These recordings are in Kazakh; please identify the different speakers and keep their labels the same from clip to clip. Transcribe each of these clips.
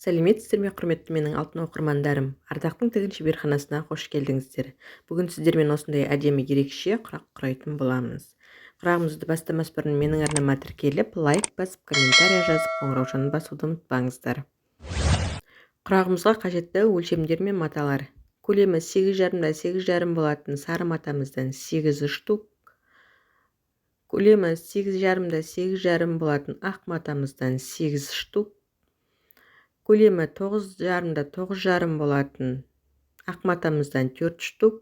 Speaker 1: Сәлеметсіздер ме, құрметті менің алтын оқырмандарым! Ардақтың тігін шеберханасына қош келдіңіздер. Бүгін сіздермен осындай әдемі ерекше құрақ құрайтын боламыз. Құрағымызды бастамас бұрын менің арнама тіркеліп, лайк басып, комментария жазып, қоңыраушаны басуды ұмытпаңыздар. Құрағымызға қажетті өлшемдер мен маталар. Көлемі 8,5 8,5 болатын сары матамыздан 8 штук. Көлемі 8,5 8,5 болатын ақ матамыздан 8 штук. Көлемі 9,5 9,5 болатын ақ матамыздан 4 штук.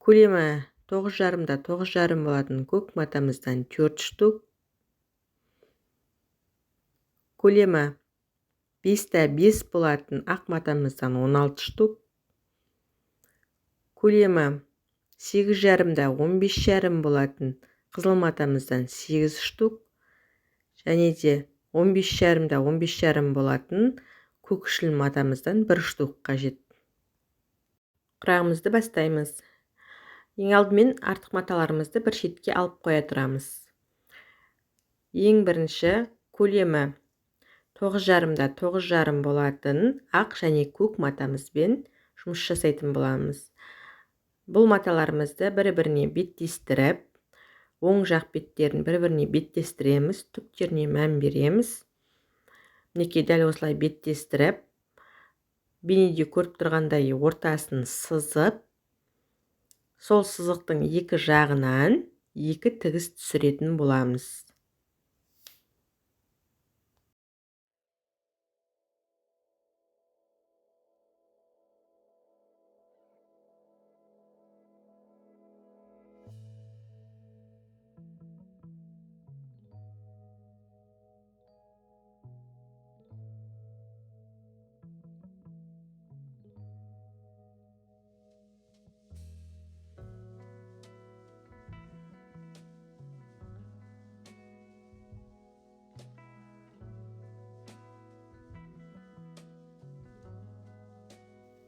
Speaker 1: Көлемі 9,5 9,5 болатын көк матамыздан 4 штук. Көлемі 5 болатын ақ матамыздан 16 штук. Көлемі 8,5 15,5 болатын қызыл матамыздан 8 штук. Және де 15,5 15,5 болатын көкшіл матамыздан 1 штук қажет. Құрағымызды бастаймыз. Ең алдымен артық маталарымызды бір шетке алып қоя тұрамыз. Ең бірінші көлемі 9,5 9,5 болатын ақ және көк матамызбен жұмыс жасайтын боламыз. Бұл маталарымызды бір-біріне беттестіріп, оң жақ беттерін бір-біріне беттестіреміз, түктеріне мән береміз. Мінекей, дәл осылай беттестіріп, бейнеде көріп тұрғандай ортасын сызып, сол сызықтың екі жағынан екі тігіс түсіретін боламыз.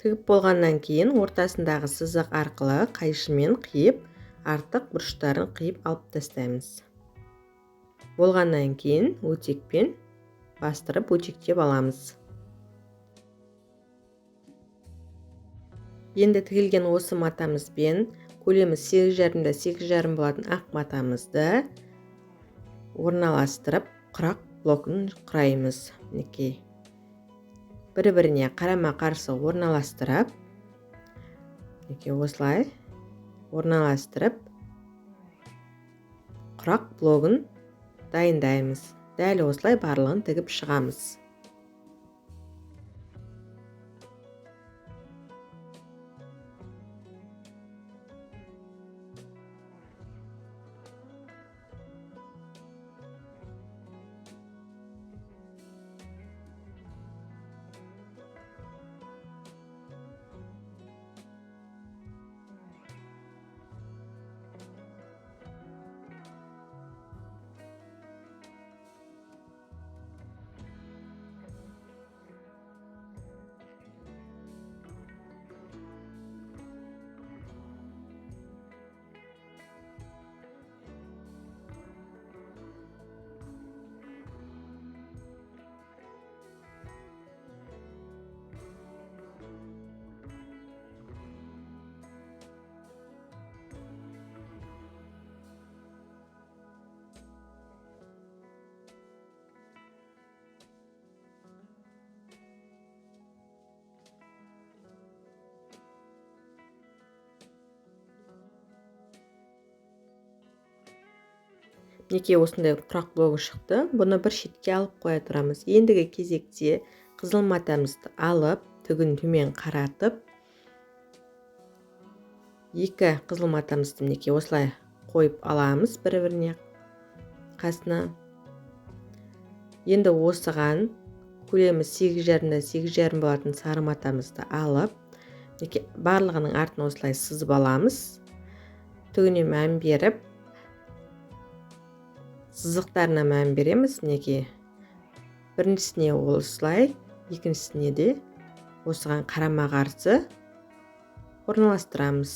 Speaker 1: Тігіп болғаннан кейін ортасындағы сызық арқылы қайшымен қиып, артық бұрыштарын қиып алып тастаймыз. Болғаннан кейін өтекпен бастырып өтектеп аламыз. Енді тігілген осы матамызбен көлемі 8,5 8,5 болатын ақ матамызды орналастырып, құрақ блогын құраймыз. Мінекей, бір-біріне қарама-қарсы орналастырып, мінекей осылай орналастырып, құрақ блогын дайындаймыз. Дәл осылай барлығын тігіп шығамыз. Мінекей, осындай құрақ блогы шықты. Бұны бір шетке алып қоя тұрамыз. Ендігі кезекте қызыл матамызды алып, түгін төмен қаратып, екі қызыл матамызды мінекей осылай қойып аламыз бір-біріне қасына. Енді осыған көлемі 8,5 8,5 болатын сары матамызды алып, мінекей барлығының артын осылай сызып аламыз. Түгіне мән беріп, сызықтарына мән береміз. Мінекей, біріншісіне осылай, екіншісіне де осыған қарама-қарсы орналастырамыз.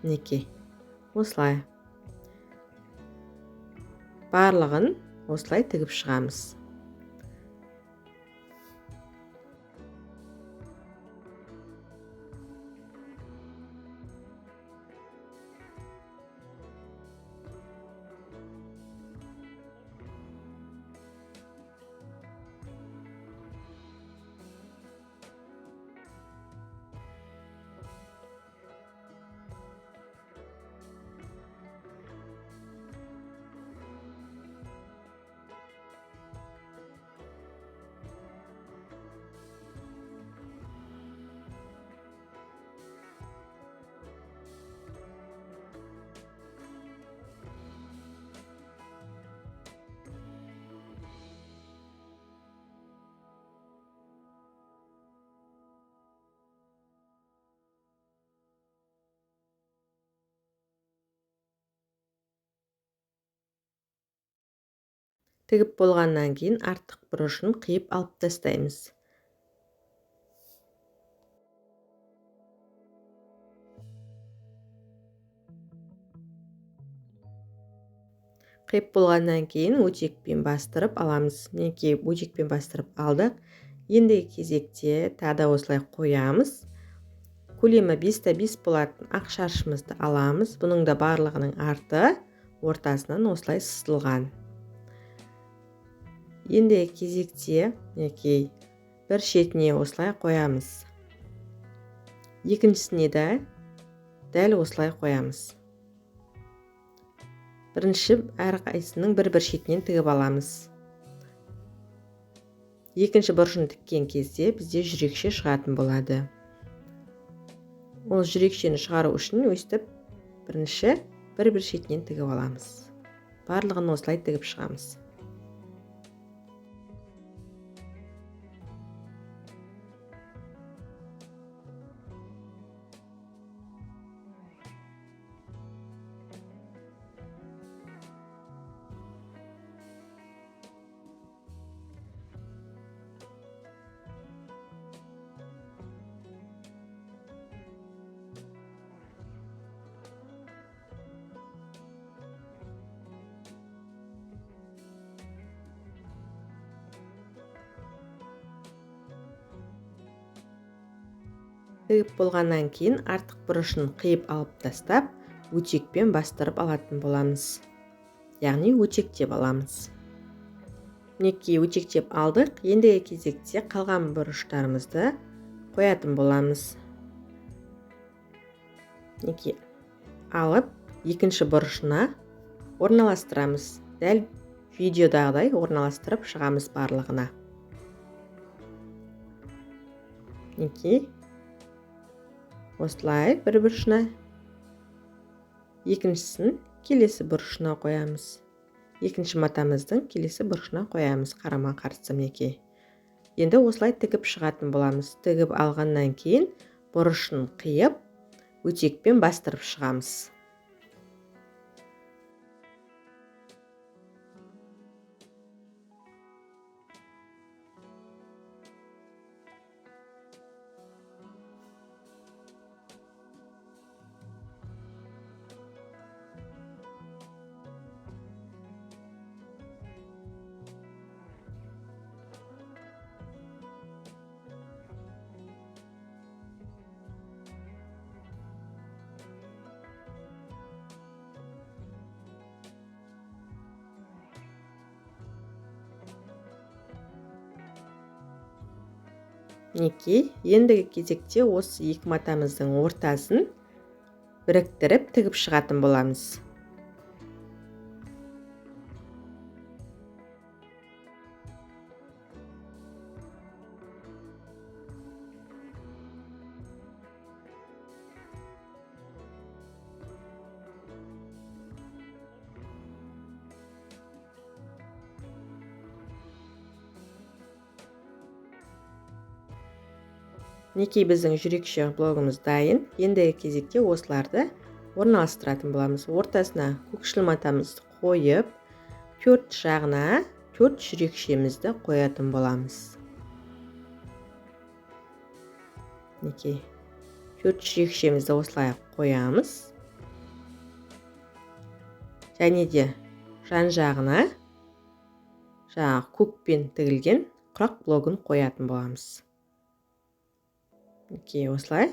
Speaker 1: Мінекей, осылай барлығын осылай тігіп шығамыз. Тігіп болғаннан кейін артық бұрышын қиып алып тастаймыз. Қиып болғаннан кейін өтекпен бастырып аламыз. Мінекей, өтекпен бастырып алдық. Ендігі кезекте тағы да осылай қоямыз. Көлемі 5-5 болатын ақ шаршымызды аламыз. Бұның да барлығының арты ортасынан осылай сызылған. Ендігі кезекте мінекей бір шетіне осылай қоямыз. Екіншісіне де дәл осылай қоямыз. Бірінші әрқайсысының бір-бір шетінен тігіп аламыз. Екінші бұрышын тіккен кезде бізде жүрекше шығатын болады. Ол жүрекшені шығару үшін өстіп бірінші бір-бір шетінен тігіп аламыз. Барлығын осылай тігіп шығамыз. Тігіп болғаннан кейін артық бұрышын қиып алып тастап, өтекпен бастырып алатын боламыз. Яғни өтектеп аламыз. Мінекей, өтектеп алдық. Ендігі кезекте қалған бұрыштарымызды қоятын боламыз. Мінекей, алып екінші бұрышына орналастырамыз. Дәл видеодағыдай орналастырып шығамыз барлығына. Мінекей, осылай бір бұрышына, екіншісін келесі бұрышына қоямыз. Екінші матамыздың келесі бұрышына қоямыз қарама-қарсы мінекей. Енді осылай тігіп шығатын боламыз. Тігіп алғаннан кейін бұрышын қиып, өтекпен бастырып шығамыз. Мінекей, ендігі кезекте осы екі матамыздың ортасын біріктіріп тігіп шығатын боламыз. Мінекей, біздің жүрекше блогымыз дайын. Ендігі кезекте осыларды орналастыратын боламыз. Ортасына көкшіл матамызды қойып, төрт жағына төрт жүрекшемізді қоятын боламыз. Мінекей, төрт жүрекшемізді осылай қоямыз. Және де жан жағына жаңағы көкпен тігілген құрақ блогын қоятын боламыз. Мінекей, осылай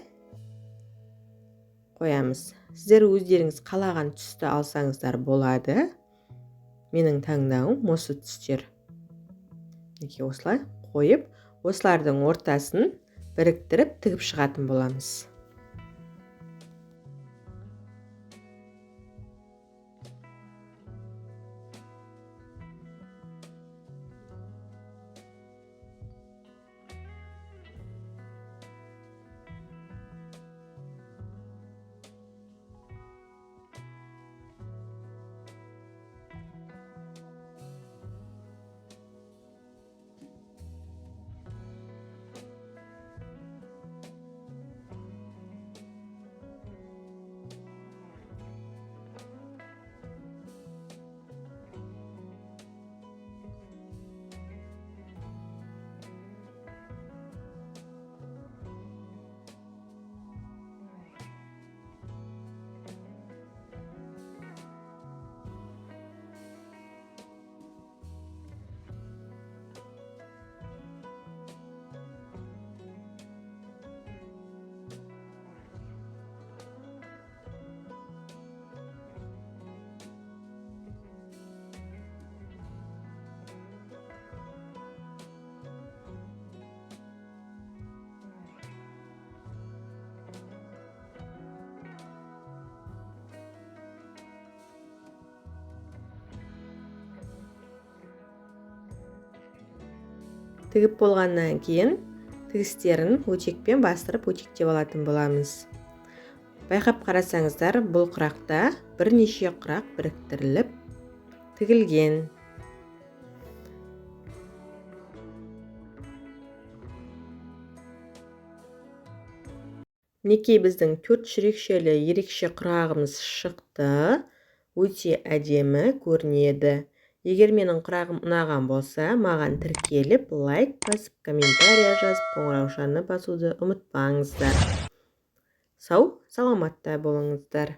Speaker 1: қоямыз. Сіздер өздеріңіз қалаған түсті алсаңыздар болады. Менің таңдауым осы түстер. Мінекей, осылай қойып, осылардың ортасын біріктіріп тігіп шығатын боламыз. Тігіп болғаннан кейін тігістерін өтекпен бастырып өтектеп алатын боламыз. Байқап қарасаңыздар, бұл құрақта бірнеше құрақ біріктіріліп тігілген. Мінекей, біздің 4 жүрекшелі ерекше құрағымыз шықты. Өте әдемі көрінеді. Егер менің құрағым ұнаған болса, маған тіркеліп, лайк басып, комментария жазып, қоңыраушаны басуды ұмытпаңыздар. Сау, саламатта болыңыздар.